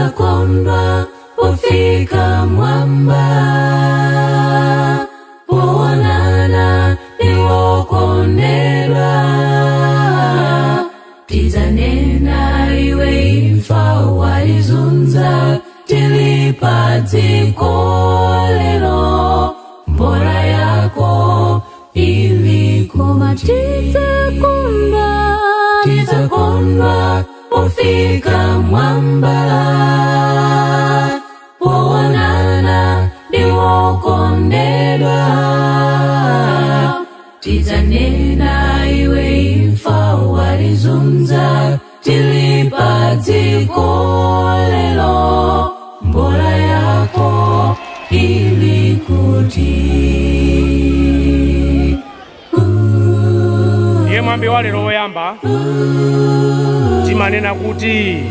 Tidzakondwa pofika mwamba, poonana ndi wokondedwa. Tidzanena, iwe imfa watizunza tili pa dziko lero, mbola yako ili Koma kuti? Tidzakondwa, Tidzakondwa pofika mwamba, poonana ndi wokondedwa. Tidzanena, iwe imfa watizunza tili pa dziko lero, mbola yako ili kuti? Ndiye mwambi wa lero woyamba timanena kuti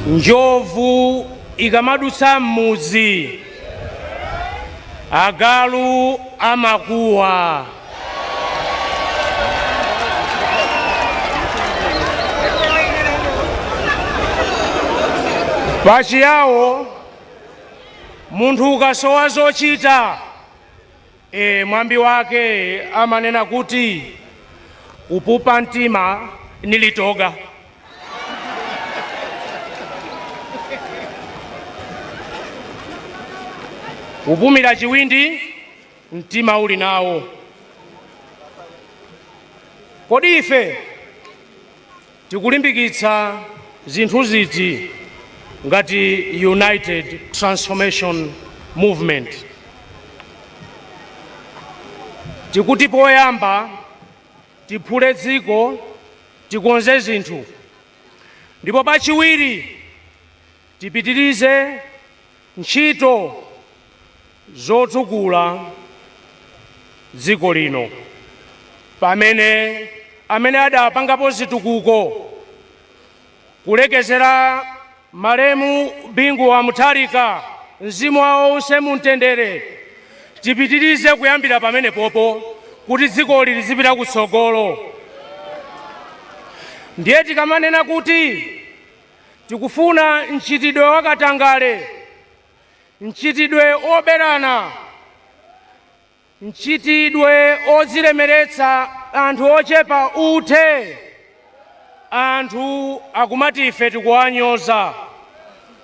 njovu ikamadutsa m'mudzi, agalu amakuwa. Pachiyawo, munthu ukasowa zochita, mwambi wake amanena kuti kupupa mtima nilitoga. Kupumira chiwindi mtima uli nawo. Kodi ife tikulimbikitsa zinthu ziti ngati United Transformation Movement? Tikuti poyamba tiphule dziko, tikonze zinthu, ndipo pachiwiri tipitirize ntchito zotukula dziko lino. Pamene amene adapangapo zitukuko kulekezera malemu Bingu wa Mutharika, mzimu wawo uuse mumtendere, tipitirize kuyambira pamene popo kuti dzikoli lizipita kutsogolo. Ndiye tikamanena kuti tikufuna mchitidwe wakatangale, mchitidwe oberana, mchitidwe odzilemeretsa anthu ochepa uthe, anthu akumati ife tikuwanyoza.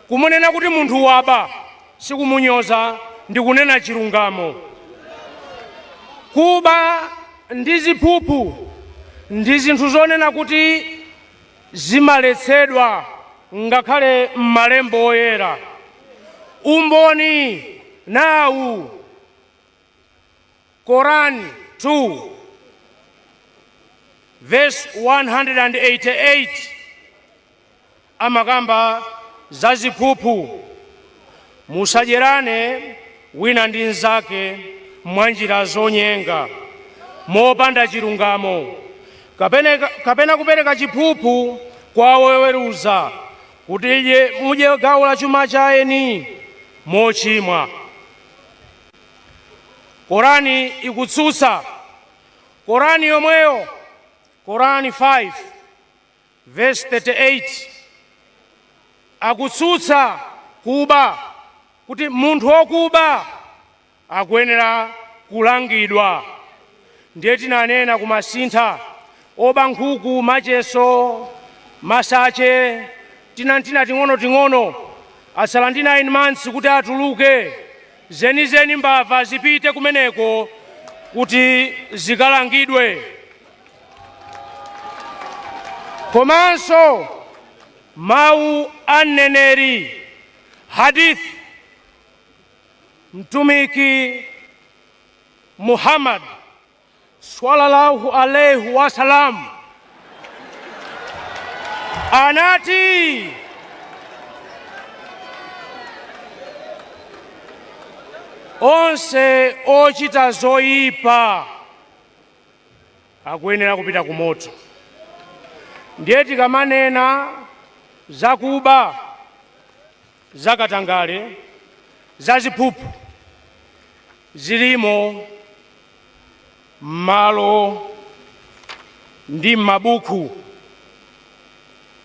Kumunena kuti munthu waba sikumunyoza, ndikunena chilungamo. Kuba ndi ziphuphu ndi zinthu zonena kuti zimaletsedwa ngakhale m'malembo oyera. Umboni nawu, Koran 2 verse 188 amakamba za ziphuphu: musadyerane wina ndi mnzake mwa njira zonyenga mopanda chilungamo, kapena kupereka chiphuphu kwa woweruza kuti mudye gawo la chuma cha eni mochimwa. Korani ikutsutsa. Korani yomweyo, Korani 5 verse 38, akutsutsa kuba, kuti munthu wokuba akuyenera kulangidwa. Ndiye tinanena kumasintha oba nkhuku, macheso, masache, tinantina ting'ono-ting'ono, atsala ndi 9 months kuti atuluke. Zenizeni mbava zipite kumeneko kuti zikalangidwe. Komanso mawu a mneneri, hadith, Mtumiki Muhammad sallallahu alaihi wasallam anati, onse ochita zoyipa akuyenera kupita ku moto. Ndiye tikamanena zakuba, zakatangale, zaziphuphu, zilimo m'malo ndi m'mabuku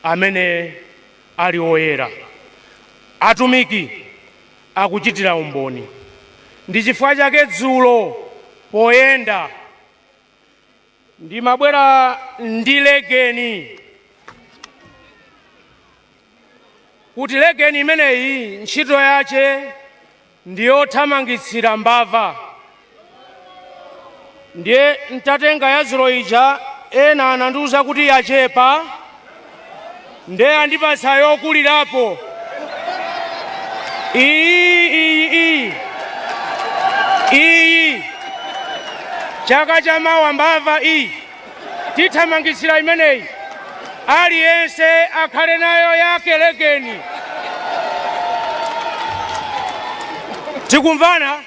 amene Ali oyera. Atumiki akuchitira umboni. Ndi chifukwa chake dzulo poyenda ndimabwera ndi legeni, kuti legeni imeneyi ntchito yache ndiyothamangitsira mbava. Ndiye ntatenga ya dzulo ija, ena anandiwuza kuti yachepa, ndiye andipatsa yokulirapo iyi. Iyi, iyi, iyi, chaka chamawa mbava iyi tithamangitsira imeneyi. Aliyense akhale nayo yake legeni. Tikumvana?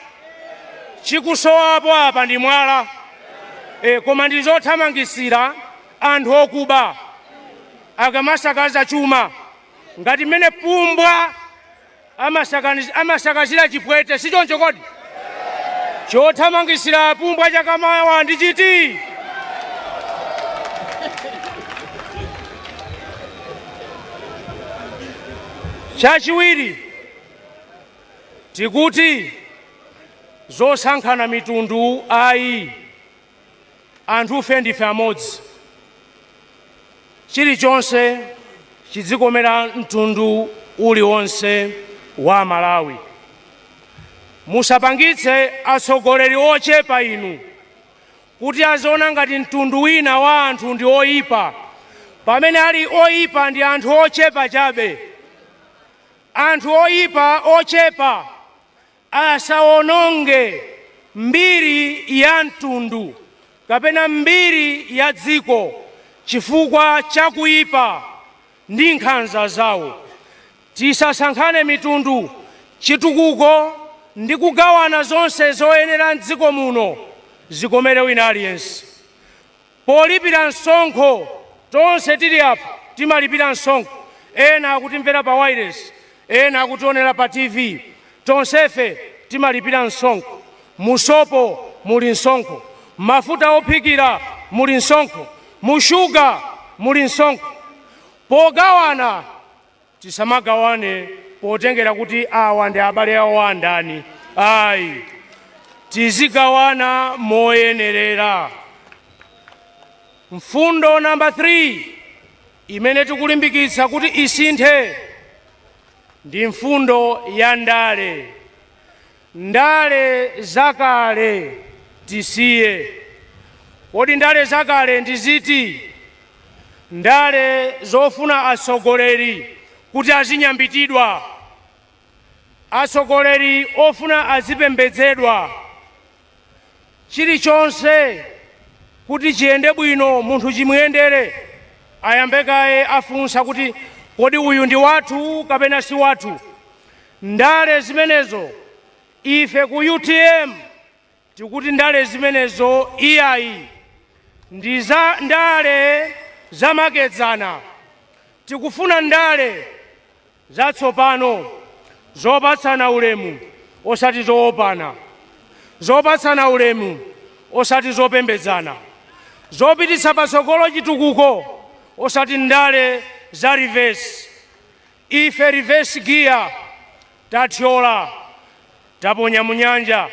Chikusowapo apa ndi mwala, koma ndi zothamangitsira anthu okuba akamasakaza chuma, ngati mmene pumbwa amasakazira chipwete. Si choncho kodi? Chothamangisira pumbwa chakamawa ndi chiti? Chachiwiri, tikuti zosankhana mitundu ayi. Anthufe ndife amodzi. Chilichonse chidzikomera mtundu uliwonse wa Malawi. Musapangitse atsogoleri ochepa inu kuti aziona ngati mtundu wina wa anthu ndi oyipa, pamene ali oyipa ndi anthu ochepa chabe. Anthu oyipa ochepa asawononge mbiri ya mtundu kapena mbiri ya dziko chifukwa chakuyipa ndi nkhanza zawo. Tisasankhane mitundu. Chitukuko ndi kugawana zonse zoyenera mdziko muno zikomere wina aliyense. Polipira msonkho, tonse tili apa timalipira msonkho. Ena akutimvera pa wireless, ena akutionera pa TV, tonsefe timalipira msonkho. Musopo muli msonkho, mafuta ophikira muli msonkho, mushuga muli msonkho. Pogawana tisamagawane potengera kuti awa ndi abale awo andani, ayi. Tizigawana moyenerera. Mfundo namba 3 imene tikulimbikitsa kuti isinthe ndi mfundo ya ndale. Ndale zakale tisiye. Kodi ndale zakale ndi ziti? Ndale zofuna atsogoleri kuti azinyambitidwa, atsogoleri ofuna azipembedzedwa. Chilichonse kuti chiyende bwino, munthu chimuyendere, ayambe kaye afunsa kuti kodi uyu ndi wathu kapena si wathu? Ndale zimenezo, ife ku UTM tikuti ndale zimenezo iyayi, ndi za ndale zamakedzana. Tikufuna ndale zatsopano zopatsana ulemu, osati zoopana, zopatsana ulemu, osati zopembedzana, zopititsa patsogolo chitukuko, osati ndale za reverse. Ife reverse gear tathyola, taponya munyanja.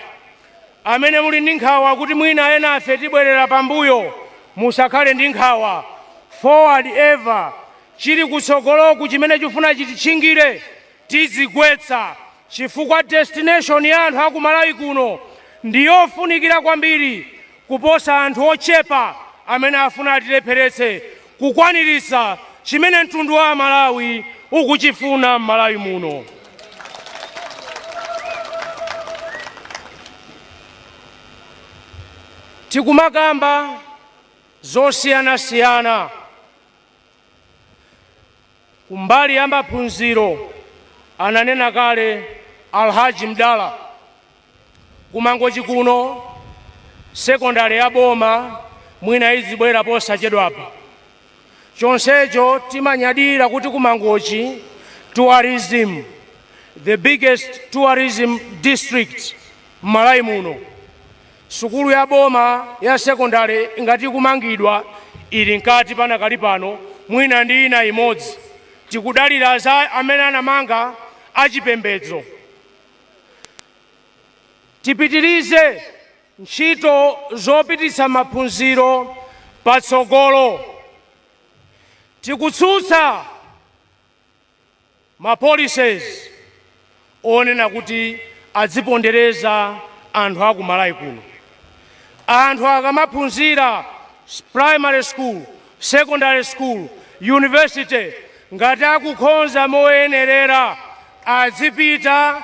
Amene muli ndi nkhawa kuti mwina ena afe tibwerera pambuyo, musakhale ndi nkhawa. Forward ever. Chili kutsogoloku chimene chifuna chititchingire tizigwetsa, chifukwa destination ya anthu aku Malawi kuno ndiyofunikira kwambiri kuposa anthu ochepa amene afuna atilepheretse kukwaniritsa chimene mtundu wa Malawi ukuchifuna m'Malawi muno. Tikumakamba zosiyanasiyana kumbali ya maphunziro, ananena kale Alhaji Mdala, kuMangochi kuno sekondari ya boma mwina izibwera posachedwapa. Chonsecho timanyadira kuti kuMangochi tourism, the biggest tourism district m'Malawi muno, sukulu ya boma ya sekondari ngati ikumangidwa, ili mkati panakali pano, mwina ndi ina imodzi. Tikudalira za amene anamanga achipembedzo. Tipitirize ntchito zopititsa maphunziro patsogolo. Tikutsutsa ma policies onena kuti adzipondereza anthu aku Malawi kuno. Anthu akamaphunzira primary school, secondary school, university, ngati akukhonza moyenerera, azipita,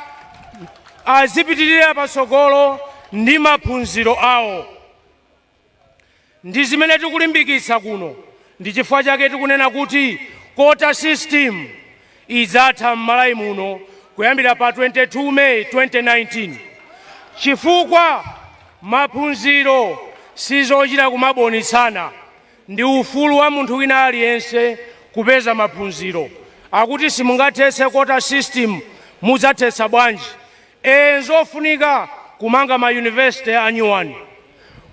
azipitirira patsogolo ndi maphunziro awo. Ndi zimene tikulimbikitsa kuno. Ndi chifukwa chake tikunena kuti quota system idzatha m'Malawi muno kuyambira pa 22 May 2019, chifukwa maphunziro sizochita kumabonitsana. Ndi ufulu wa munthu wina aliyense kupeza maphunziro. Akuti simungathetse quota system, mudzathetsa bwanji? Nzofunika kumanga ma university anyuwani,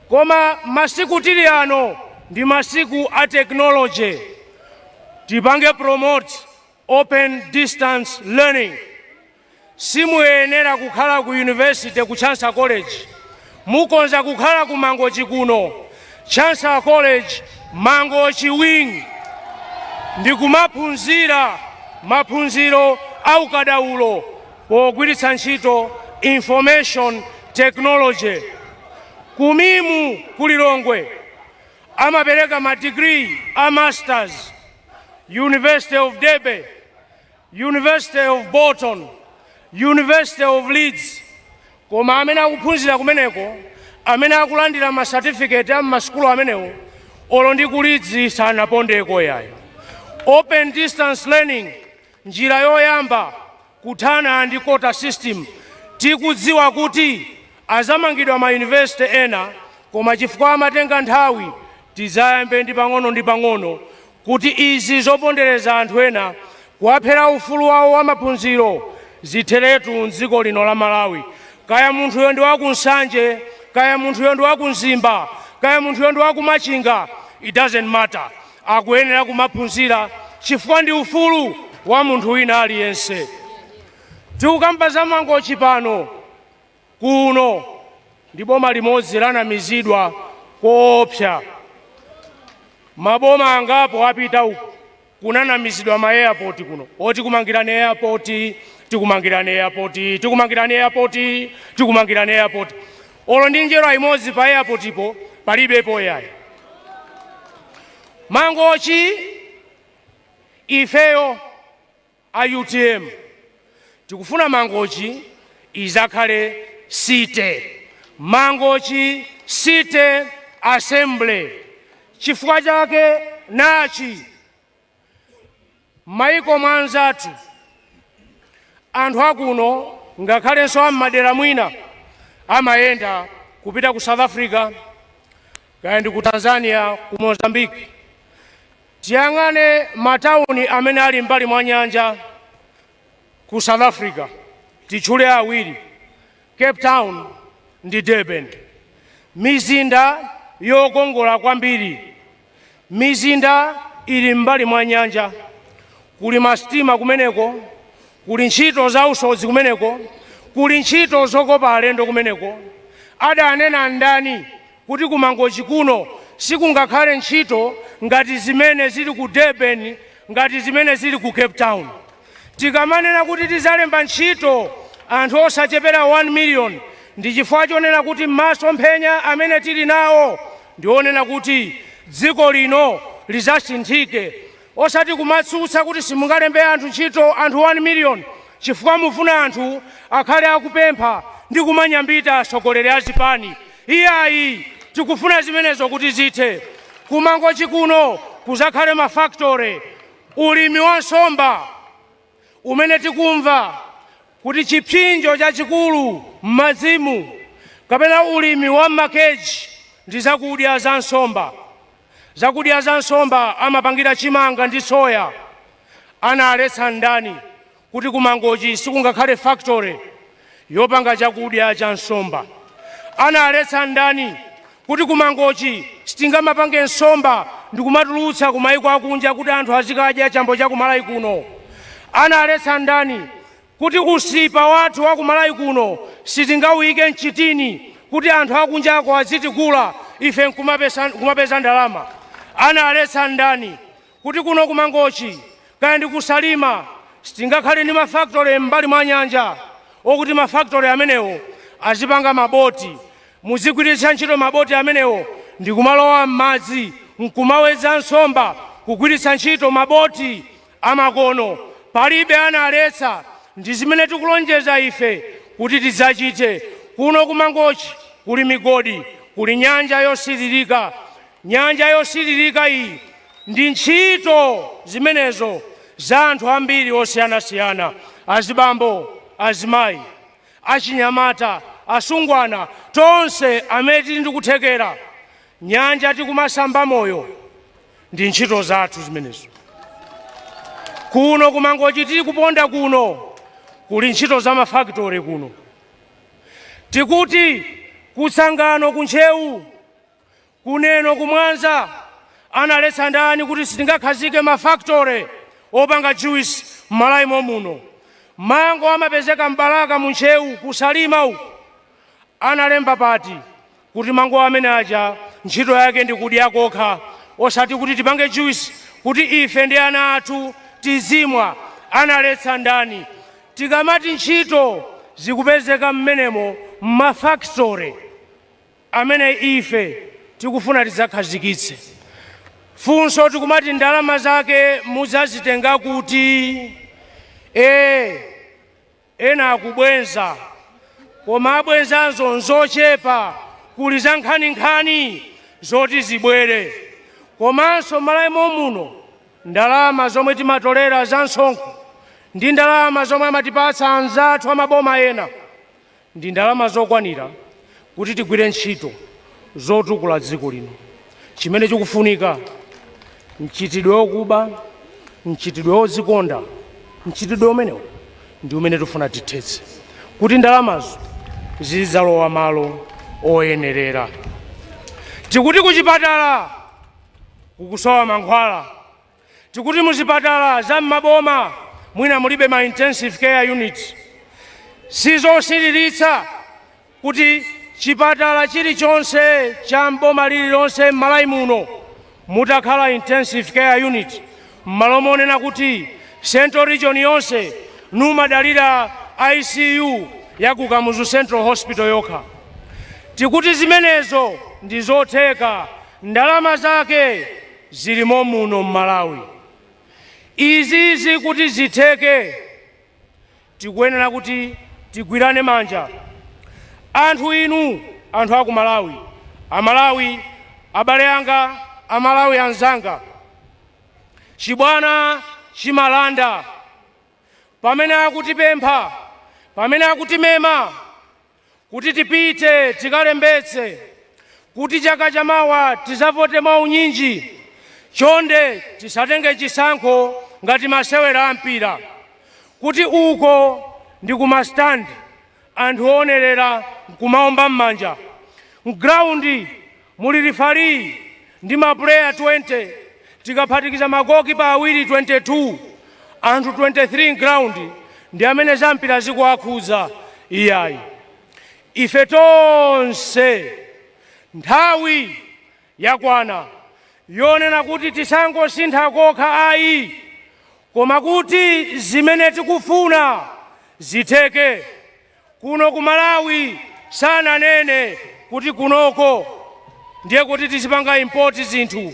koma masiku tili ano ndi masiku a technology. Tipange promote open distance learning. Simuyenera kukhala ku university ku Chancellor College, mukonza kukhala ku Mangochi kuno, Chancellor College Mangochi Wing, ndi kumaphunzira maphunziro aukadaulo pogwiritsa ntchito information technology. Ku MIM ku Lilongwe amapereka ma degree a masters, University of Derby, University of Bolton, University of Leeds, koma amene akuphunzira kumeneko, amene akulandira ma certificate a m'masukulu amenewo, olo ndi ku Leeds sanapondeko yayo. Open distance learning, njira yoyamba kuthana ndi quota system. Tikudziwa kuti azamangidwa ma university ena, koma chifukwa amatenga nthawi, tizayambe ndi pang'ono ndi pang'ono kuti izi zopondereza anthu ena, kuwaphera ufulu wawo wa maphunziro, zitheretu mdziko lino la Malawi. Kaya munthuyo ndi wakuNsanje, kaya munthuyo ndi wakuMzimba, kaya munthuyo ndi wakuMachinga, it doesn't matter, akuyenera kumaphunzira chifukwa ndi ufulu wa munthu wina aliyense. Tikukamba za Mangochi pano. Kuno ndi boma limodzi lanamizidwa koopsa. Maboma angapo apita uku kunanamizidwa ma airport kuno, oti kumangirani airport, tikumangirani airport, tikumangirani airport, tikumangirani airport. Olo ndi njerwa imodzi pa airport ipo palibepo yayi. Mangochi, ifeyo a UTM tikufuna Mangochi izakhale city, Mangochi City Assembly. Chifukwa chake nachi: maiko mwanzathu, anthu akuno ngakhalenso am'madera mwina amayenda kupita ku South Africa, kaya ndi ku Tanzania, ku Mozambique. Tiyang'ane matawuni amene ali mbali mwa nyanja ku South Africa, titchule awiri, Cape Town ndi Durban. Mizinda yokongola kwambiri, mizinda ili mbali mwa nyanja, kuli masitima kumeneko, kuli ntchito za usodzi kumeneko, kuli ntchito zokopa alendo kumeneko. Adanena ndani kuti kuMangochi kuno sikungakhale ntchito ngati zimene zili ku Durban, ngati zimene zili ku Cape Town? Tikamanena kuti tizalemba ntchito anthu osachepera 1 million, ndi chifukwa chonena kuti masomphenya amene tili nawo ndionena kuti dziko lino lizasinthike, osati kumatsutsa kuti simungalembe anthu ntchito anthu 1 million chifukwa mufuna anthu akhale akupempha ndi kumanyambita atsogoleri a zipani. Iyayi, tikufuna zimenezo kuti zithe. KuMangochi kuno kuzakhale ma factory, ulimi wa nsomba umene tikumva kuti chipsinjo chachikulu m'madzimu, kapena ulimi wa makeji ndi zakudya za nsomba. Zakudya za nsomba amapangira chimanga ndi soya. Analetsa ndani kuti kuMangochi sikungakhale factory yopanga chakudya cha nsomba? Analetsa ndani kuti kuMangochi sitingamapange nsomba Ndikumatulutsa ku mayiko akunja kuti anthu azikadya chambo cha kumalawi kuno. Analetsa ndani kuti usipa wathu wa kumalawi kuno sitingawuyike mchitini kuti anthu akunjako azitigula, ife nkumapeza ndalama? Analetsa ndani kuti kuno kumangochi kaya ndi kusalima sitingakhale ndi mafactory m'mbali mwa nyanja, okuti mafactory amenewo azipanga maboti, muzigwiritsa ntchito maboti amenewo ndi kumalowa m'madzi nkumawedza nsomba kugwiritsa ntchito maboti amakono? Palibe analetsa. Ndi zimene tikulonjeza ife kuti tidzachite. Kuno kumangochi kuli migodi, kuli nyanja yosiririka. Nyanja yosiririka iyi ndi ntchito zimenezo za anthu ambiri osiyanasiyana, azibambo, azimayi, achinyamata, asungwana, tonse amene tili ndi kuthekera. Nyanja tikumasamba moyo ndi ntchito zathu zimenezo. Kuno kumangochi tili kuponda kuno kuli ntchito za mafactory. Kuno tikuti kutsangano, kuntcheu, kuneno kumwanza, analetsa ndani kuti sitingakhazike mafactory opanga juice m'Malawi muno? Mango amapezeka mbalaka, muntcheu, kusalima uku. Analemba pati kuti mango amene aja ntchito yake ndi kudya kokha, osati kuti tipange juice kuti ife ndi ana athu tizimwa? Analetsa ndani? Tikamati ntchito zikupezeka mmenemo mmafactory amene ife tikufuna tidzakhazikitse, funso tikumati ndalama zake mudzazitenga kuti? Ee, ena akubwenza, koma abwenzanzo nzochepa. Kuli za nkhaninkhani zoti zibwere. Komanso Malawi muno ndalama zomwe timatolera za msonkho ndi ndalama zomwe amatipatsa anzathu amaboma ena ndi ndalama zokwanira kuti tigwire ntchito zotukula dziko lino. Chimene chikufunika, mchitidwe wokuba, mchitidwe wodzikonda, mchitidwe umenewo ndi umene tifuna tithetse kuti ndalamazo zidzalowa malo oyenerera. Tikuti kuchipatala kukusowa mankhwala, tikuti muzipatala za m'maboma mwina mulibe ma intensive care unit. Sizosiriritsa kuti chipatala chilichonse cha mboma lililonse m'Malawi muno mutakhala intensive care unit, m'malo monena kuti Central Region yonse numadalira ICU ya ku Kamuzu Central Hospital yokha? Tikuti zimenezo ndi zotheka, ndalama zake zilimo muno m'Malawi. Izizi kuti zitheke, tikuyenera kuti tigwirane manja, anthu inu, anthu aku Malawi, Amalawi abale anga, Amalawi anzanga. Chibwana chimalanda. Pamene akutipempha, pamene akutimema kuti tipite tikalembetse kuti chaka chamawa tizavote mwaunyinji, chonde tisatenge chisankho ngati masewera ampira, kuti uko ndi kumastandi anthu oonerera nkumaomba m'manja, mground muli referee ndi maplayer 20, tikaphatikiza magokipa awiri 22, anthu 23 mground ndi amene zampira zikuwakhudza. Iyayi, ife tonse nthawi yakwana yonena kuti tisangosintha kokha ayi, koma kuti zimene tikufuna zitheke. Kuno ku Malawi sananene kuti kunoko ndiye kuti tizipanga import zinthu.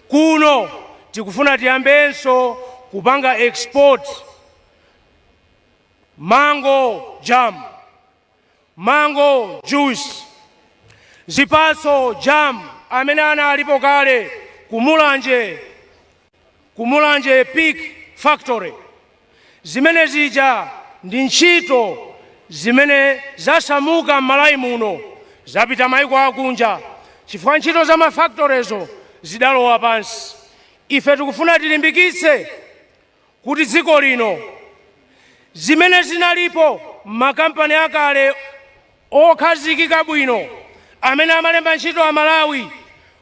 Kuno tikufuna tiyambenso kupanga export mango jam, mango juice, zipatso jam amene analipo kale kumulanje, kumulanje Peak Factory. Zimene zija ndi ntchito zimene zasamuka m'Malawi muno, zapita maiko akunja chifukwa ntchito za mafactoryzo zidalowa pansi. Ife tikufuna tilimbikitse kuti dziko lino zimene zinalipo makampani akale okhazikika bwino amene amalemba ntchito Amalawi,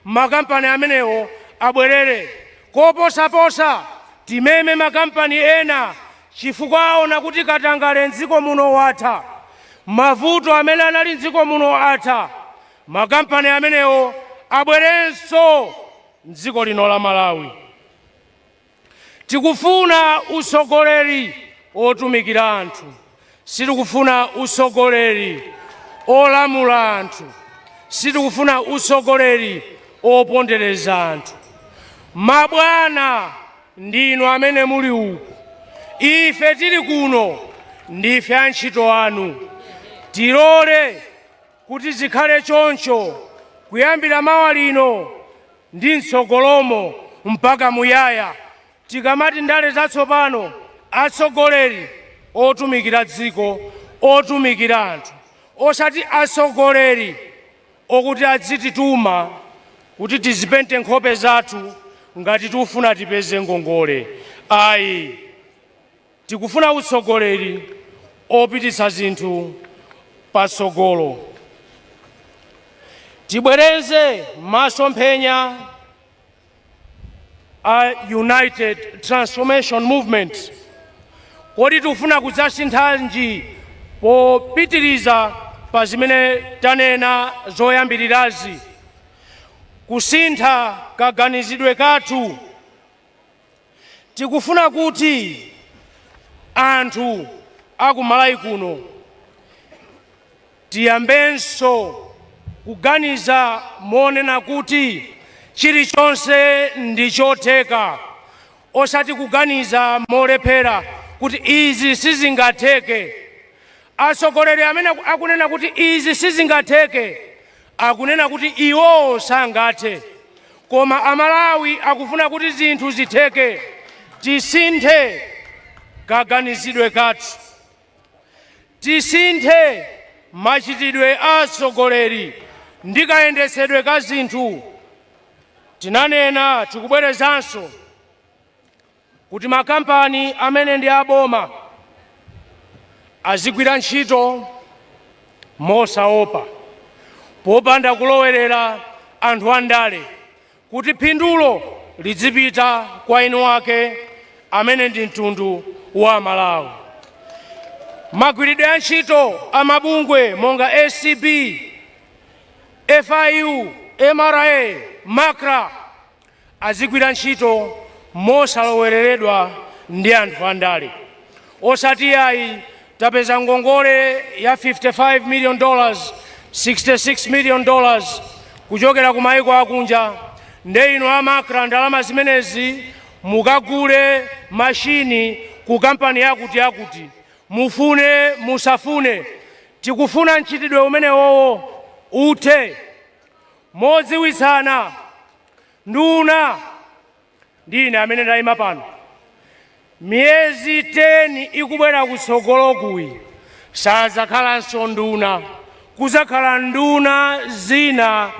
makampani amenewo abwerere. Koposaposa timeme makampani ena, chifukwa aona kuti katangale mdziko muno watha, mavuto amene anali mdziko muno atha. Makampani amenewo abwerenso mdziko lino la Malawi. Tikufuna usogoleri otumikira anthu, sitikufuna usogoleri olamula anthu, sitikufuna usogoleri opondereza anthu. Mabwana, ndinu amene muli uku, ife tili kuno ndife antchito anu. Tilole kuti zikhale choncho kuyambira mawa lino ndi mtsogolomo mpaka muyaya. Tikamati ndale zatsopano, atsogoleri otumikira dziko, otumikira anthu, osati atsogoleri okuti adzitituma kuti tizipente nkhope zathu ngati tikufuna tipeze ngongole, ayi. Tikufuna utsogoleri opititsa zinthu patsogolo. Tibwereze masomphenya a United Transformation Movement. Kodi tikufuna kudzasinthanji popitiriza pa zimene tanena zoyambirirazi? Kusintha kaganizidwe kathu. Tikufuna kuti anthu akumalawi kuno tiyambenso kuganiza monena kuti chilichonse ndi chotheka, osati kuganiza molephera kuti izi sizingatheke. Atsogoleri amene akunena kuti izi sizingatheke akunena kuti iwowo sangathe, koma Amalawi akufuna kuti zinthu zitheke. Tisinthe kaganizidwe kathu, tisinthe machitidwe a atsogoleri ndi kayendetsedwe ka zinthu. Tinanena, tikubwerezanso kuti makampani amene ndi aboma azigwira ntchito mosaopa, popanda kulowerera anthu andale, kuti phindulo lidzipita kwa eni ake amene ndi mtundu wa Malawi. Magwiridwe a ntchito a mabungwe monga ACB, FIU, MRA, MACRA azigwira ntchito mosalowereredwa ndi anthu andale, osati ayi, tapeza ngongole ya $55 million, $66 million kuchokera ku maiko akunja, nde inu a MACRA ndalama zimenezi mukagule mashini ku kampani yakuti yakuti, mufune musafune. Tikufuna mchitidwe umenewowo uthe. Modziwitsana, nduna ndine amene ndayima pano, miyezi 10 ikubwera kutsogolo kuyi sadzakhalanso nduna, kuzakhala nduna zina.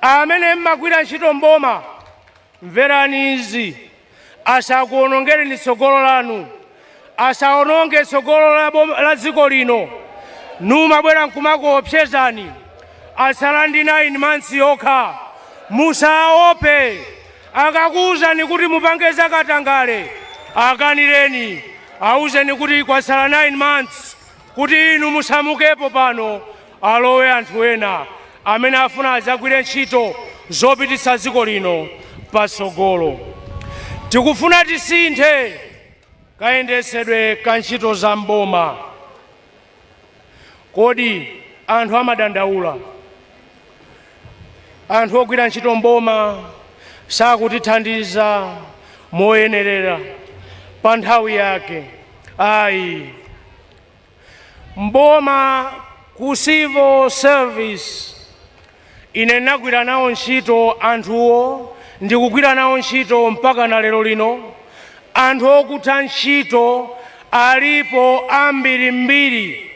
Amene mmagwira ntchito mboma, mverani izi, asakuonongereni tsogolo lanu, asaononge tsogolo la dziko lino. Numabwera nkumakuopsezani, asala ndi 9 months yokha. Musaope. Akakuwuzani kuti mupange zakatangale, akanireni, awuzeni kuti kwatsala 9 months kuti inu musamukepo pano, alowe anthu ena amene afuna adzagwire ntchito zopititsa dziko lino patsogolo. Tikufuna tisinthe kayendetsedwe ka ntchito za mboma. Kodi anthu amadandaula, anthu ogwira ntchito mboma sakutithandiza moyenerera pa nthawi yake? Ayi, mboma ku civil service ine ndinagwira nawo ntchito anthuwo, ndikugwira nawo ntchito mpaka na lero lino. Anthu okutha ntchito alipo ambirimbiri,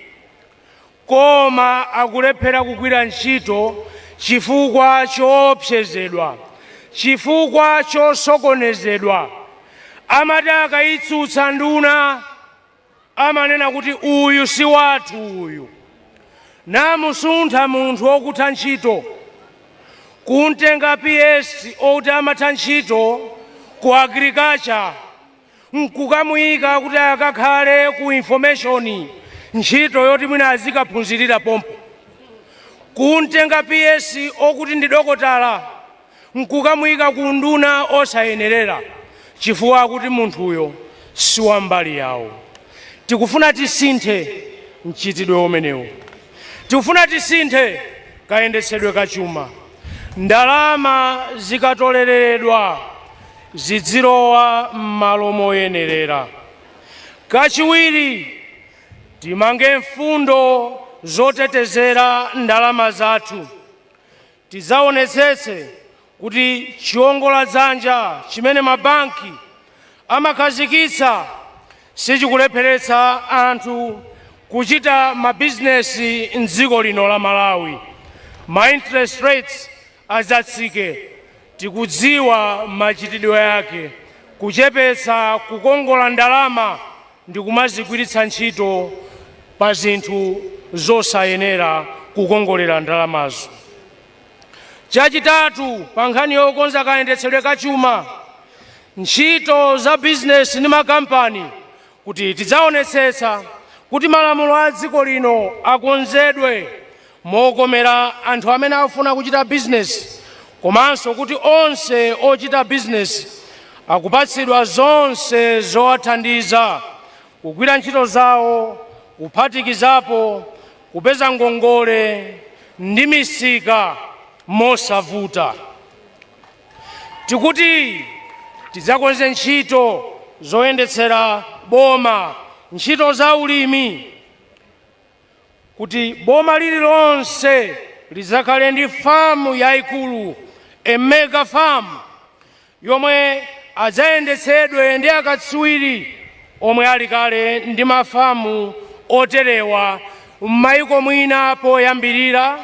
koma akulephera kugwira ntchito chifukwa choopsezedwa, chifukwa chosokonezedwa. Amati akayitsutsa nduna, amanena kuti uyu si wathu uyu, namusuntha munthu wokutha ntchito. Kuntenga PS oti amatha ntchito ku agriculture nkukamuyika kuti akakhale ku information, ntchito yoti mwina azikaphunzirira pompo. Kuntenga PS okuti ndi dokotala nkukamuyika ku nduna osayenerera chifukwa kuti munthuyo si wa mbali yawo. Tikufuna tisinthe mchitidwe umenewu. Tikufuna tisinthe kayendetsedwe kachuma. Ndalama zikatolereredwa zidzilowa m'malo moyenerera. Kachiwiri, timange mfundo zotetezera ndalama zathu. Tidzaonetsetse kuti chiwongoladzanja chimene mabanki amakhazikitsa sichikulepheretsa anthu kuchita mabizinesi mdziko lino la Malawi. Ma interest rates adzatsike. Tikudziwa machitidwe yake, kuchepetsa kukongola ndalama ndi kumazigwiritsa ntchito pa zinthu zosayenera kukongolera ndalamazo. Chachitatu, pa nkhani yokonza kayendetsedwe kachuma, ntchito za bizinesi ndi makampani, kuti tidzaonetsetsa kuti malamulo a dziko lino akonzedwe mokomera anthu amene akufuna kuchita bizinesi, komanso kuti onse ochita bizinesi akupatsidwa zonse zowathandiza kugwira ntchito zawo, kuphatikizapo kupeza ngongole ndi misika mosavuta. Tikuti tidzakonze ntchito zoyendetsera boma, ntchito za ulimi, kuti boma lililonse lidzakhale ndi famu yayikulu, a mega farm, yomwe adzayendetsedwe ndi akatswiri omwe ali kale ndi mafamu oterewa m'mayiko mwina poyambirira,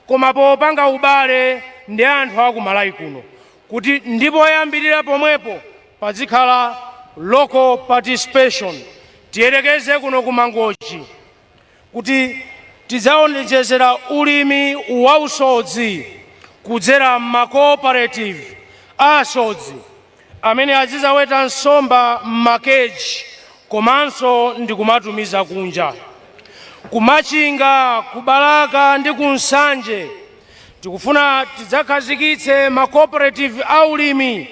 koma popanga ubale ndi anthu aku Malawi kuno, kuti ndipoyambirira pomwepo pazikhala local participation. Tiyerekeze kuno ku Mangochi, kuti tidzaonjezera ulimi wausodzi kudzera m'macooperative asodzi amene azizaweta nsomba m'makeji komanso ndi kumatumiza kunja. Kumachinga, kubalaka ndi kunsanje tikufuna tidzakhazikitse macooperative aulimi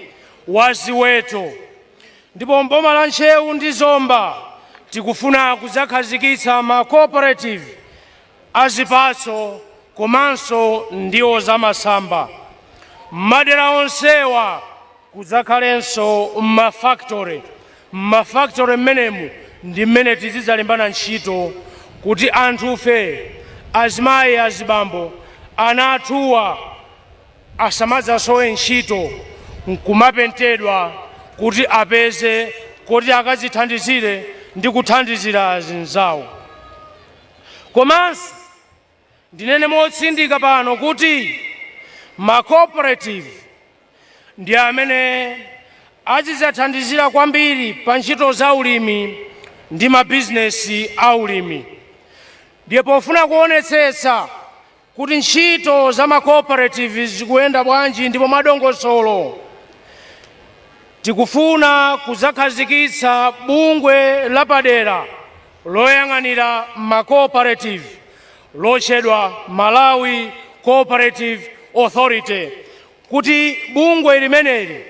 wa ziweto, ndipo mboma la Ntcheu ndi Zomba tikufuna kudzakhazikitsa macooperative azipatso komanso ndiwo zamasamba. Madera onsewa kudzakhalenso mafactory. Mafactory mmenemu ndi mmene tizidzalimbana ntchito kuti anthufe, azimayi, azibambo, ana athuwa asamadzasowe ntchito nkumapentedwa kuti apeze kuti akadzithandizire ndi kuthandizira azinzawo. Komanso ndinene motsindika pano kuti macooperative ndi amene azidzathandizira kwambiri pa ntchito za ulimi ndi mabizinesi aulimi. Ndiye pofuna kuonetsetsa kuti ntchito za macooperative zikuyenda bwanji ndipo mwadongosolo, tikufuna kudzakhazikitsa bungwe lapadera loyang'anira macooperative lotchedwa Malawi Cooperative Authority, kuti bungwe limeneli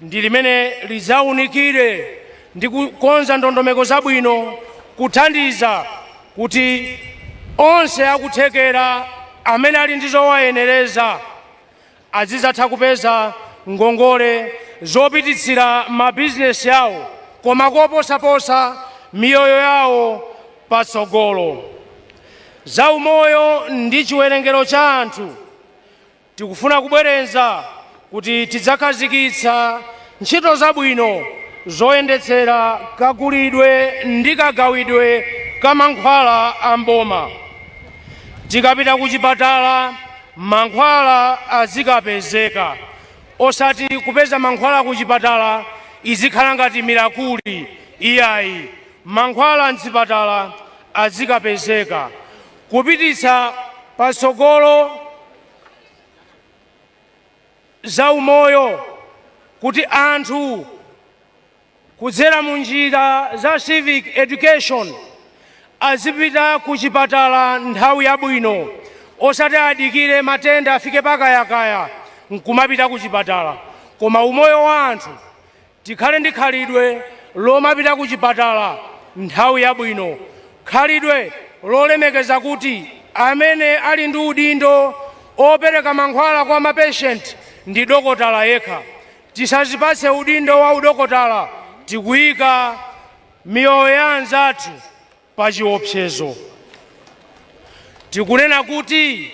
ndi limene lidzawunikire ndi kukonza ndondomeko zabwino kuthandiza kuti onse akuthekera amene ali ndi zowayenereza azidzatha kupeza ngongole zopititsira mabizinesi awo, koma koposaposa miyoyo yawo patsogolo. Zaumoyo ndi chiwerengero cha anthu, tikufuna kubwereza kuti tidzakhazikitsa ntchito zabwino zoyendetsera kagulidwe ndi kagawidwe ka mankhwala a mboma. Tikapita ku chipatala, mankhwala azikapezeka, osati kupeza mankhwala ku chipatala izikhala ngati miracle, iyayi. Mankhwala mzipatala azikapezeka, kupititsa patsogolo. za umoyo, kuti anthu kudzera mu njira za civic education azipita ku chipatala nthawi yabwino, osati adikire matenda afike pakayakaya nkumapita ku chipatala. Koma umoyo wa anthu, tikhale ndi khalidwe lomapita ku chipatala nthawi yabwino, khalidwe lolemekeza kuti amene ali ndi udindo opereka mankhwala kwa mapatient ndi dokotala yekha. Tisazipatse udindo wa udokotala, tikuyika miyoyo ya anzathu pa chiopsezo. Tikunena kuti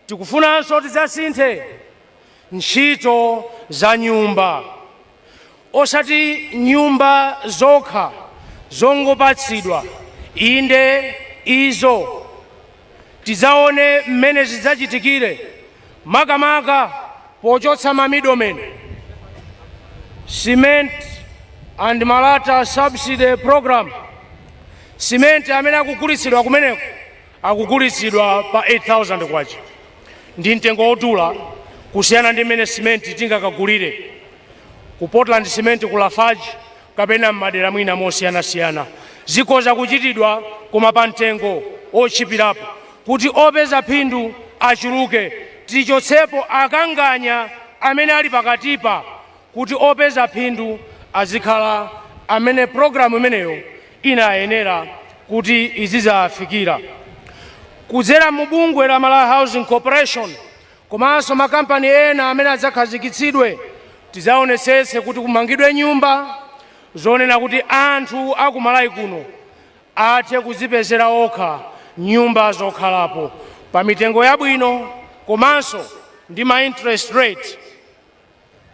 tikufunanso tidzasinthe ntchito za nyumba, osati nyumba zokha zongopatsidwa. Inde, izo tidzaone mmene zidzachitikire, makamaka pochotsa ma middlemen. Cement and Malata Subsidy Program, simenti amene akugulitsidwa kumeneko akugulitsidwa pa 8000 kwacha, ndi mtengo wodula kusiyana ndi mmene simenti tingakagulire ku Portland Cement, ku Lafarge kapena m'madera mwina mosiyanasiyana. Zikhoza kuchitidwa koma pa mtengo otchipirapo, kuti opeza phindu achuluke. Tichotsepo akanganya amene ali pakatipa, kuti opeza phindu azikhala amene programu imeneyo inayenera kuti izidzafikira. Kudzera mu bungwe la Malawi Housing Corporation komanso makampani ena amene adzakhazikitsidwe, tidzaonetsetse kuti kumangidwe nyumba zonena kuti anthu aku Malawi kuno athe kuzipezera okha nyumba zokhalapo pa mitengo yabwino komanso ndi ma interest rate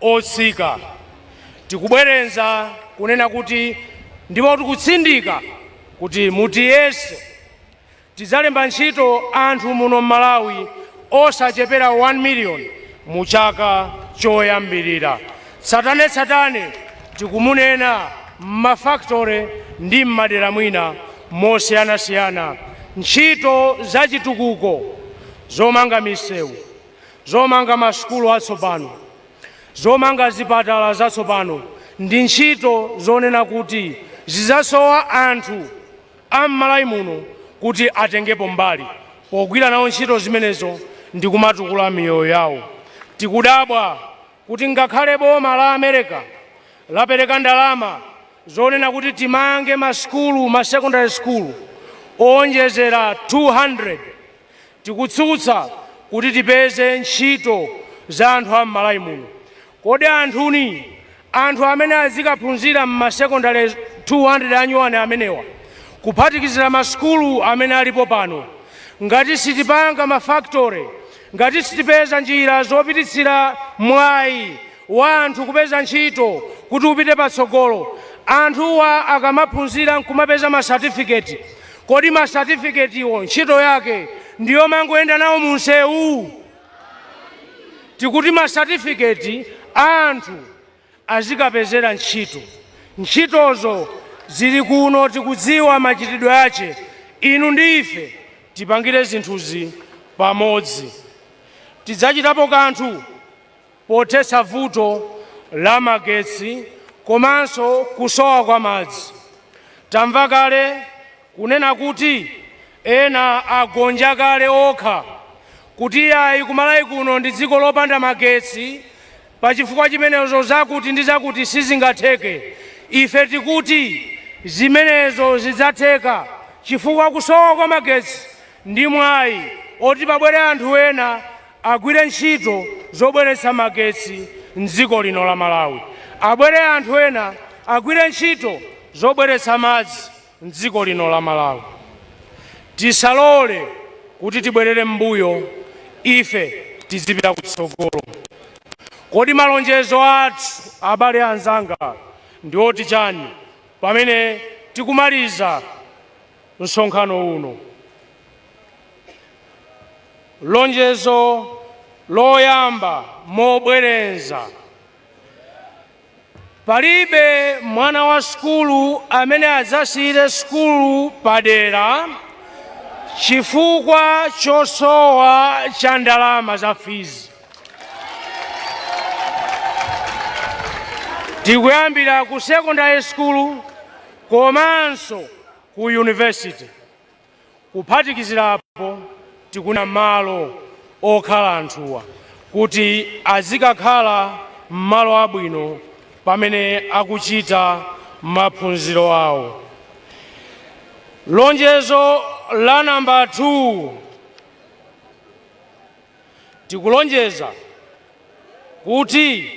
otsika. Tikubwerenza kunena kuti, ndipo tikutsindika kuti, mutiyese, tidzalemba ntchito anthu muno m'Malawi osachepera 1 million mu chaka choyambirira. Tsatanetsatane tikumunena m'mafactory ndi m'madera mwina mosiyanasiyana. Ntchito zachitukuko zomanga misewu, zomanga masukulu atsopano, zomanga zipatala zatsopano ndi ntchito zonena kuti zidzasowa anthu a m'Malawi muno kuti atengepo mbali pogwira nawo ntchito zimenezo ndi kumatukula miyoyo yawo. Tikudabwa kuti ngakhale boma la America lapereka ndalama zonena kuti timange masukulu, ma secondary school owonjezera 200, tikutsutsa kuti tipeze ntchito za anthu a m'Malawi muno. Kodi anthuni, anthu amene azikaphunzira m'masekondary 200 anyuwani amenewa, kuphatikizira masukulu amene alipo pano, ngati sitipanga mafactory, ngati sitipeza njira zopititsira mwayi wa anthu kupeza ntchito kuti upite patsogolo, anthuwa akamaphunzira nkumapeza masatifiketi, kodi masatifiketiwo ntchito yake ndiyo mangoyenda nawo munsewu? Tikuti masatifiketi anthu azikapezera ntchito. Ntchitozo zili kuno, tikudziwa machitidwe ache. Inu ndi ife tipangire zinthuzi pamodzi. Tidzachitapo kanthu pothetsa vuto la magetsi komanso kusowa kwa madzi. Tamva kale kunena kuti ena agonja kale okha kuti ayi, kuMalawi kuno ndi dziko lopanda magetsi, pachifukwa chimenezo zakuti ndi zakuti sizingatheke. Ife tikuti zimenezo zidzatheka, chifukwa kusowa kwa magetsi ndi mwayi oti pabwere anthu ena agwire ntchito zobweretsa magetsi mdziko lino la Malawi, abwere anthu ena agwire ntchito zobweretsa madzi mdziko lino la Malawi. Tisalole kuti tibwerere m'mbuyo, ife tizipita kutsogolo. Kodi malonjezo athu, abale anzanga, ndi oti chani pamene tikumaliza msonkhano uno? Lonjezo loyamba mobwerenza: palibe mwana wa sukulu amene adzasiyire sukulu padera chifukwa chosowa cha ndalama za fees. Tikuyambira ku secondary school komanso ku university. Kuphatikizirapo, tikuna malo okhala anthuwa kuti azikakhala m'malo abwino pamene akuchita maphunziro awo. Lonjezo la namba 2, tikulonjeza kuti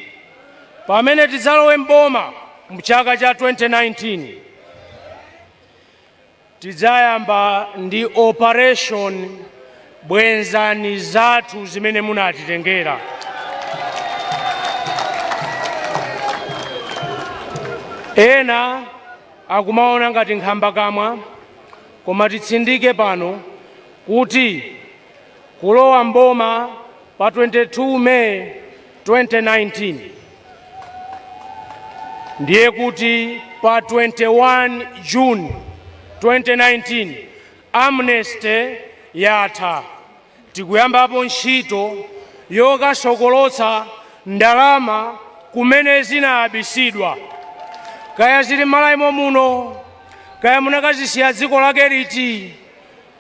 pamene tidzalowe mboma mchaka cha 2019, tidzayamba ndi Operation Bwenzani Zathu zimene munatitengera. Ena akumaona ngati nkhambakamwa, koma titsindike pano kuti kulowa mboma pa 22 May 2019, ndiye kuti pa 21 June 2019 amnesty yatha. Tikuyambapo ntchito yokasokolotsa ndalama kumene zinabisidwa, kaya zili m'Malawi muno, kaya munakazisiya dziko lake liti.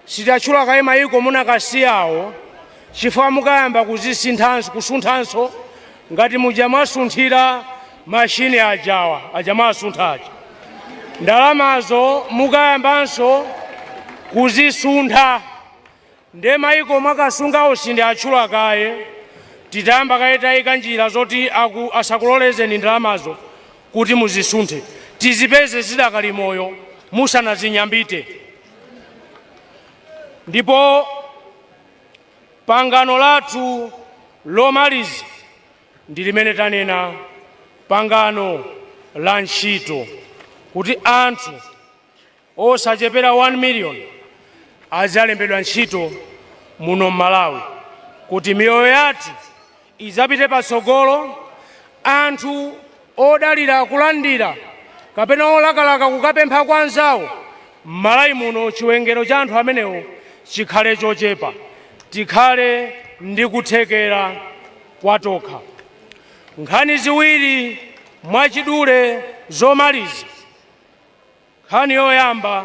Sitatchula kaye mayiko munakasiyawo, chifukwa mukayamba kuzisinthanso, kusunthanso ngati muja mwasunthira mashini ajawa, aja mwasuntha aja. Ndalamazo mukayambanso kuzisuntha. Nde mayiko mwakasungawo sindiatchula kaye. Titayamba kaye tayika njira zoti asakulolezeni ndalamazo kuti muzisunthe, tizipeze zidakali moyo musanazinyambite. Ndipo pangano lathu lomaliza ndi limene tanena, pangano la ntchito, kuti anthu osachepera 1 million azalembedwa ntchito muno m'Malawi, kuti miyoyo yathu idzapite patsogolo. Anthu odalira kulandira kapena olakalaka kukapempha kwa anzawo m'Malawi muno, chiwerengero cha anthu amenewo chikhale chochepa, tikhale ndi kuthekera kwatokha. Nkhani ziwiri mwachidule zomaliza. Nkhani yoyamba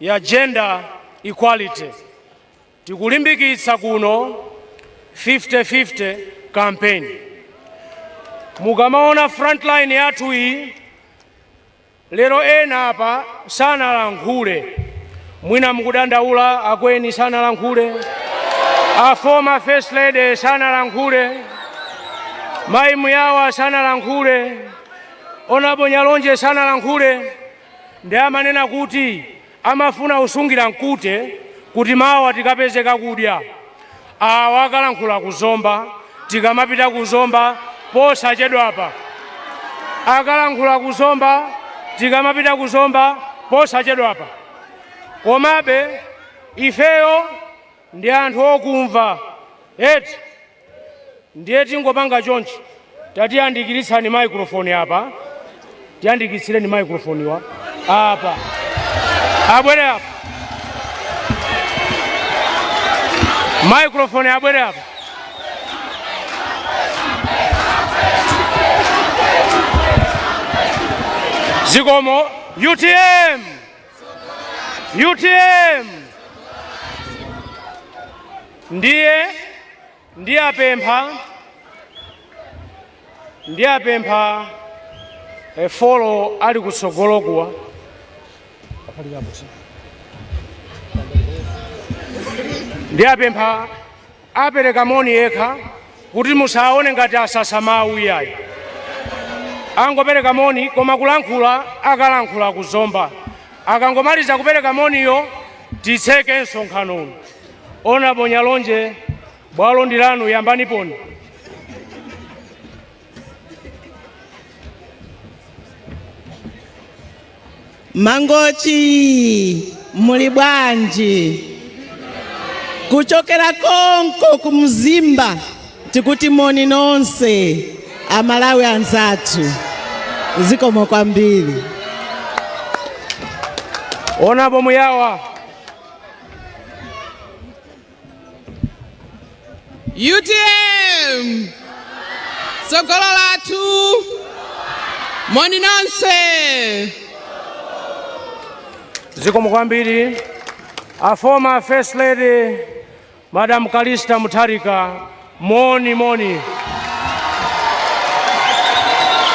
ya gender equality, tikulimbikitsa kuno 50-50 campaign. Mukamaona frontline yathu iyi lero, ena apa sanalankhule, mwina mukudandaula, akweni sanalankhule, a former first lady sanalankhule, mayi Muyawa sanalankhule, Honourable Nyalonje sanalankhule. Ndi amanena kuti amafuna usungira mkute kuti mawa tikapezeka kudya. Awa akalankhula kuzomba, tikamapita kuzomba posachedwapa. Akalankhula kuzomba, tikamapita kuzomba posachedwapa. Komabe ifeyo ndi anthu okumva eti, ndiye tingopanga chonchi. Tatiyandikiritsani microphone apa, tiyandikitsireni microphone wa apa, abwere apa microphone, abwere apa. Zikomo. UTM, UTM. Ndiye ndiyapempha efolo ali kutsogolo kuwa. Ndiyapempha apereka moni yekha kuti musaone ngati asasa mawu iyayi. Angopereka moni, koma kulankhula akalankhula kuzomba. Akangomaliza kupereka moniyo, titseke msonkhano uno. Honourable Nyalonje, bwalo ndi lanu, yambani poni. Mangochi muli bwanji? Kuchokera konko kumzimba tikuti moni nonse Amalawi anzathu, zikomo kwambiri. Honourable Muyawa. UTM, tsogolo lathu. Moni nonse. Zikomo kwambiri. A former First Lady, Madam Callista Mutharika, moni moni.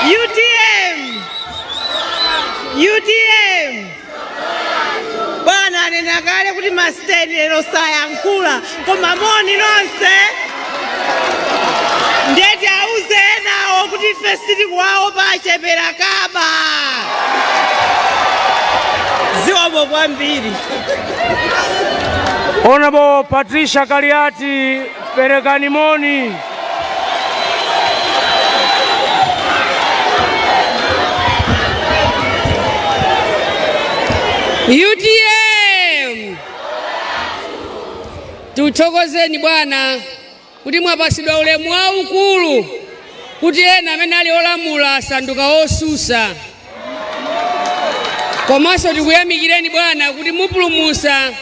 UTM, UTM. Bwana anena kale kuti masiteni lero sayankhula, koma moni nonse. Ndeti auze enawo kuti ife sitikuwaopa, achepera kaba. Zikomo kwambiri. Honorable Patricia Kaliati, perekani moni. UTM, tuthokozeni bwana kuti mwapasidwa ulemu waukulu kuti ena amene ali olamula asanduka osusa. Komanso tikuyamikireni bwana kuti mupulumusa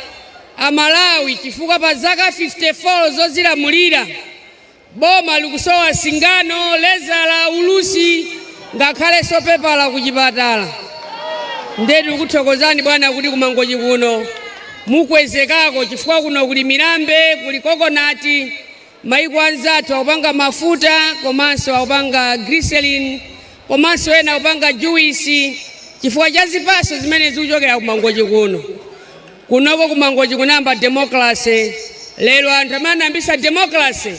Amalawi, chifukwa pa zaka 54 zozilamulira boma likusowa singano, lezala, ulusi, ngakhalenso pepala ku chipatala. Ndiye tikuthokozani bwana kuti kuMangochi kuno mukwezekako, chifukwa kuno kuli milambe, kuli coconut. Maiko anzathu akupanga mafuta, komanso akupanga glycerin, komanso ena akupanga juice chifukwa cha zipaso zimene zikuchokera kuMangochi kuno. Kunoko kuMangochi kunamba democracy. Lero anthu amene anayambisa democracy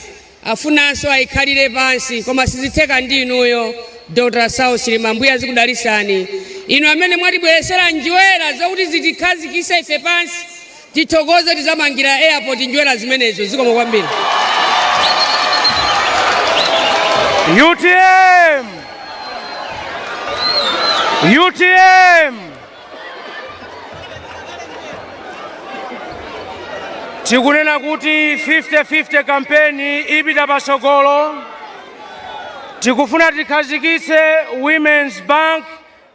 afunanso ayikhalire pansi, koma sizitheka ndi inuyo, Dr. Saulos Chilima. Mbuye azikudalisani inu amene mwatibweresera njerwa zokuti zitikhazikise ife pansi. Tithokoze, tizamangira airport njerwa zimenezo. Zikomo kwambiri. UTM, UTM. Tikunena kuti 50-50 campaign ipita pasogolo. Tikufuna tikhazikitse Women's Bank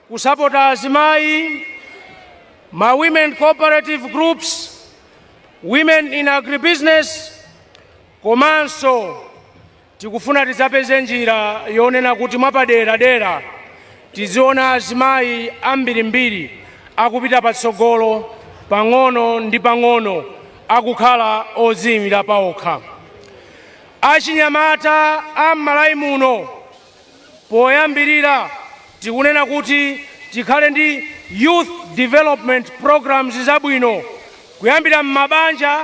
kusapota azimayi, ma women cooperative groups, women in agribusiness, komanso tikufuna tidzapeze njira yonena kuti mwapadera dera tiziona azimayi ambirimbiri akupita patsogolo pang'ono ndi pang'ono, akukhala odziyimira paokha. Achinyamata am'Malawi muno, poyambirira tikunena kuti tikhale ndi youth development programs zabwino, kuyambira m'mabanja,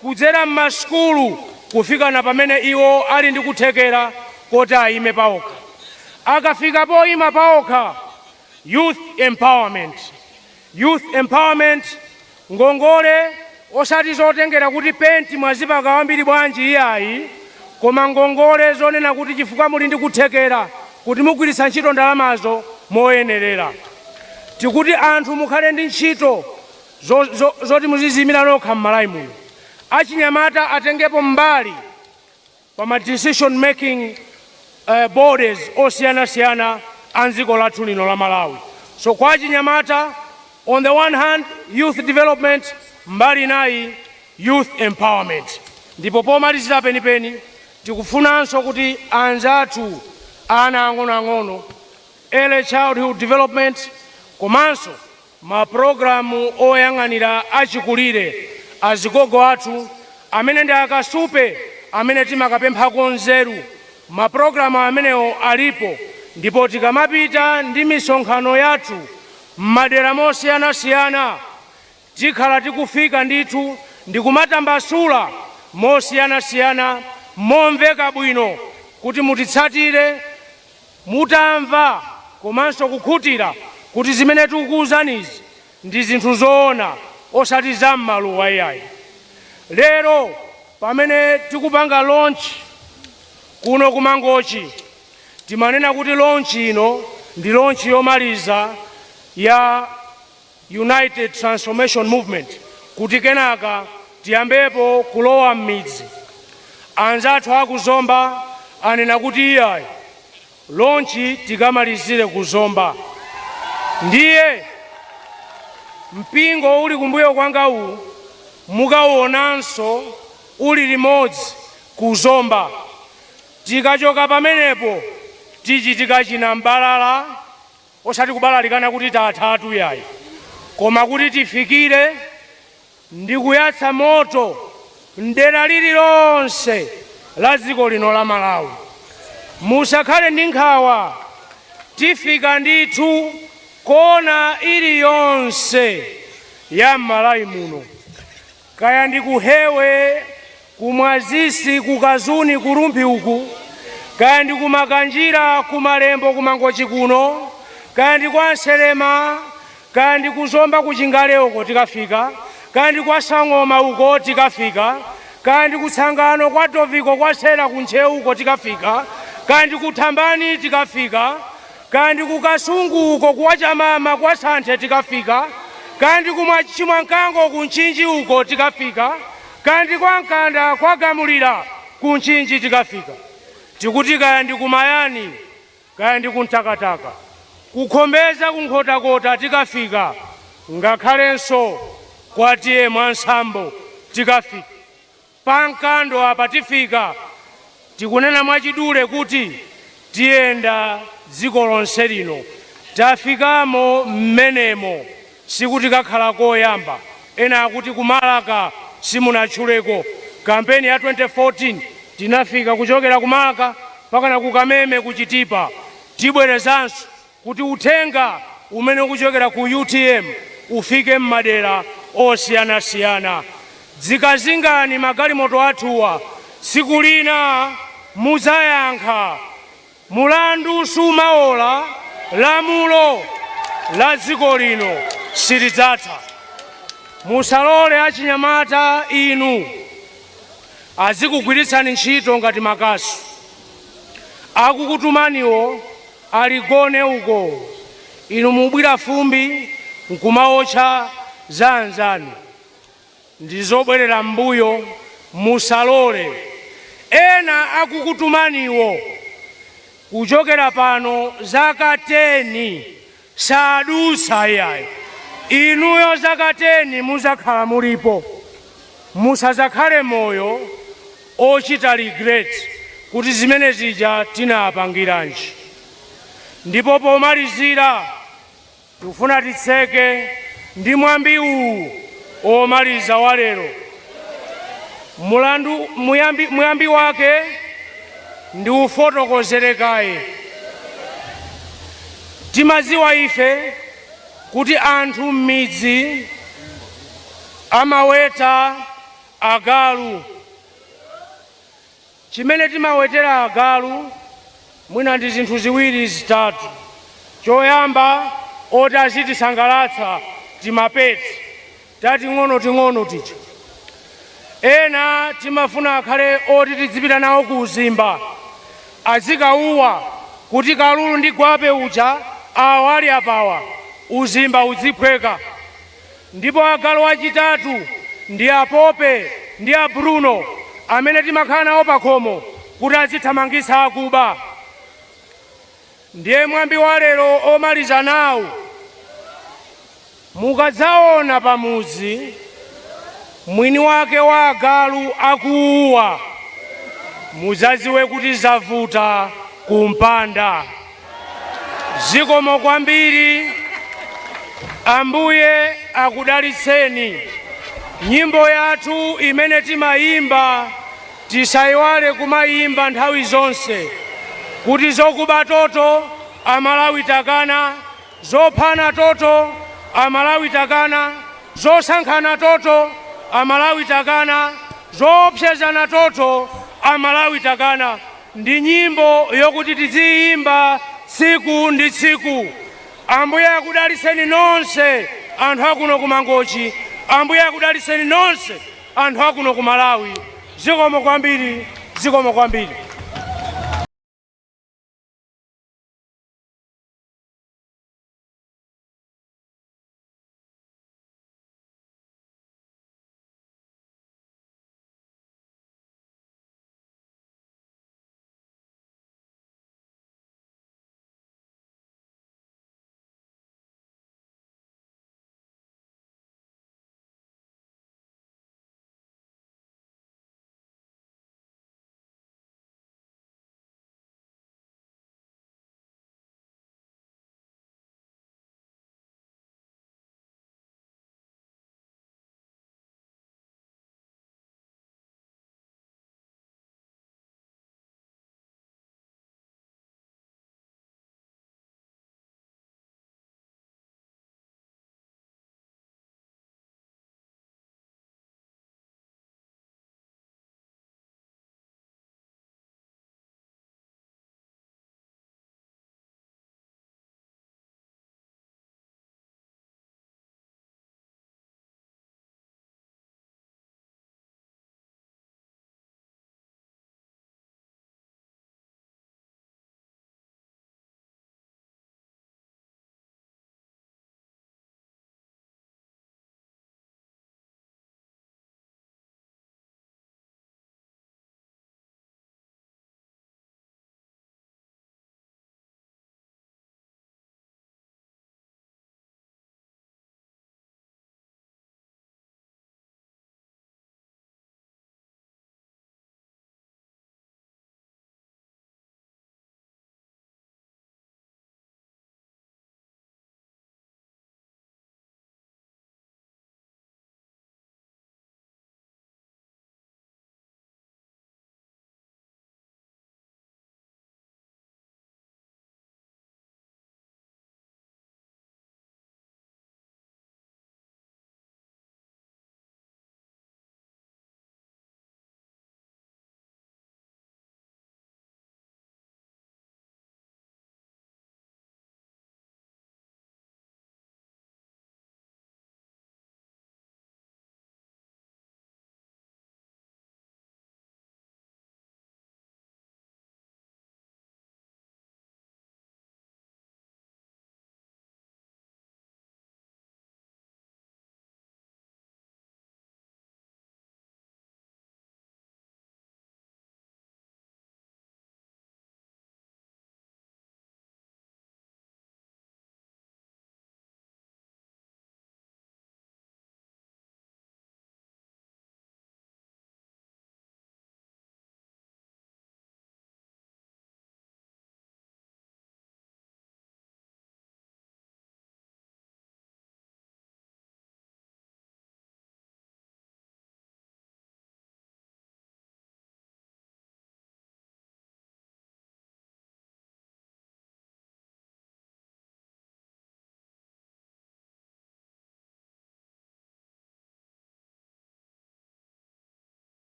kudzera m'masukulu, kufikana pamene iwo ali ndi kuthekera koti ayime paokha. Akafika poyima paokha, youth empowerment, youth empowerment, ngongole osati zotengera kuti penti mwazipaka wambiri bwanji, iyayi, koma ngongole zonena kuti chifukwa muli ndi kuthekera kuti mugwiritsa ntchito ndalamazo moyenerera. Tikuti anthu mukhale ndi ntchito zoti muziziyimira nokha m'Malawi muno. Achinyamata atengepo mbali pa ma decision making bodies osiyanasiyana a dziko lathu lino la Malawi. So kwa achinyamata, on the one hand youth development, mbali inayi youth empowerment. Ndipo pomalizira penipeni, tikufunanso kuti anzathu ana ang'onoang'ono, early childhood development, komanso mapulogalamu oyang'anira achikulire, azigogo athu amene ndi akasupe amene timakapemphako nzeru. Mapulogalamu amenewo alipo, ndipo tikamapita ndi misonkhano yathu m'madera mosiyanasiyana, tikhala tikufika ndithu ndikumatambasula mosiyanasiyana momveka bwino kuti mutitsatire, mutamva komanso kukhutira kuti zimene tikukuwuzanizi ndi zinthu zoona, osati zam'maluwa iyayi. Lero pamene tikupanga launch kuno kuMangochi, timanena kuti launch ino ndi launch yomaliza ya United Transformation Movement, kuti kenaka tiyambepo kulowa m'midzi. Anzathu akuzomba anena kuti iyayi, launch tikamalizire kuzomba. Ndiye mpingo uli kumbuyo kwanga uwu mukauonanso uli limodzi kuzomba. Tikachoka pamenepo tichitika chinambalala. Osati kubalalikana kuti tathatu yayi, koma kuti tifikire ndi kuyatsa moto mdera lililonse la dziko lino la Malawi. Musakhale ndi nkhawa, tifika ndithu kona iliyonse ya m'Malawi muno, kaya ndi kuhewe, kumwazisi, kukazuni, kurumphi uku, kaya ndi kumakanjira, kumalembo, kumangochi kuno, kaya ndi kwa Nselema, kaya ndi kuzomba, kuchingale uko tikafika, kaya ndi kwa Sang'oma uko tikafika, kaya ndi kutsangano kwa Toviko, kwa Sera, kuntcheu uko tikafika, kaya ndi kuthambani tikafika, kaya ndi kukasungu uko, kwa Chamama, kwa Santhe tikafika, kaya ndi kumwachimwankango, kunchinji uko tikafika, kaya ndi kwa Mkanda, kwa Gamulira, kunchinji tikafika. Tikuti kaya ndi kumayani, kaya ndi kuntakataka, kukhombeza, kunkhotakota tikafika, ngakhalenso kwatiye mwansambo tikafika, pankando apa tifika. Tikunena mwachidule kuti tiyenda dziko lonse lino. Tafikamo mmenemo, sikuti kakhala koyamba. Ena akuti kumalaka simunatchuleko. Kampeni ya 2014 tinafika kuchokera kumalaka pakana kukameme, kuchitipa. Tibwerezanso kuti uthenga umene ukuchokera ku UTM ufike m'madera osiyanasiyana. Dzikazingani magalimoto athuwa, tsiku lina mudzayankha. Mulandu sumaola, lamulo la dziko lino silidzatha. Musalole achinyamata inu azikugwiritsani ntchito ngati makasu. Akukutumaniwo aligone uko, inu mubwira fumbi nkumaotcha za anzanu, ndi zobwerera m'mbuyo. Musalole ena akukutumaniwo kuchokera pano zaka 10 sadutsa iyayi, inuyo zaka 10 muzakhala mulipo. Musazakhale moyo ochita regret kuti zimene zija tinapangiranji. Ndipo pomalizira tikufuna titseke ndi mwambi uwu omaliza wa lero. Mulandu muyambi, muyambi wake ndi ufotokozerekaye. Timaziwa ife kuti anthu m'midzi amaweta agalu. Chimene timawetera agalu mwina ndi zinthu ziwiri, zitatu. Choyamba, oti azitisangalatsa, timapeti tating'ono ting'ono tija. Ena timafuna akhale oti tizipita nawo ku uzimba, azikauwa kuti kalulu ndi gwape uja awa ali apawa, uzimba uziphweka. Ndipo agalu achitatu ndi apope ndi a Bruno amene timakhala nawo pakhomo kuti azithamangitsa akuba. Ndiye mwambi wa lero omaliza nawo: mukadzaona pamudzi mwini wake wa agalu akuuwa, mudzadziwe kuti zavuta kumpanda. Zikomo kwambiri, Ambuye akudalitseni. Nyimbo yathu imene timayimba, tisayiwale kumayimba nthawi zonse kuti zokuba toto, Amalawi takana; zophana toto, Amalawi takana; zosankhana toto, Amalawi takana; zoopsezana toto, Amalawi takana. Ndi nyimbo yokuti tiziyimba tsiku ndi tsiku. Ambuye akudalitseni nonse anthu akuno ku Mangochi. Ambuye akudalitseni nonse anthu akuno ku Malawi. Zikomo kwambiri, zikomo kwambiri.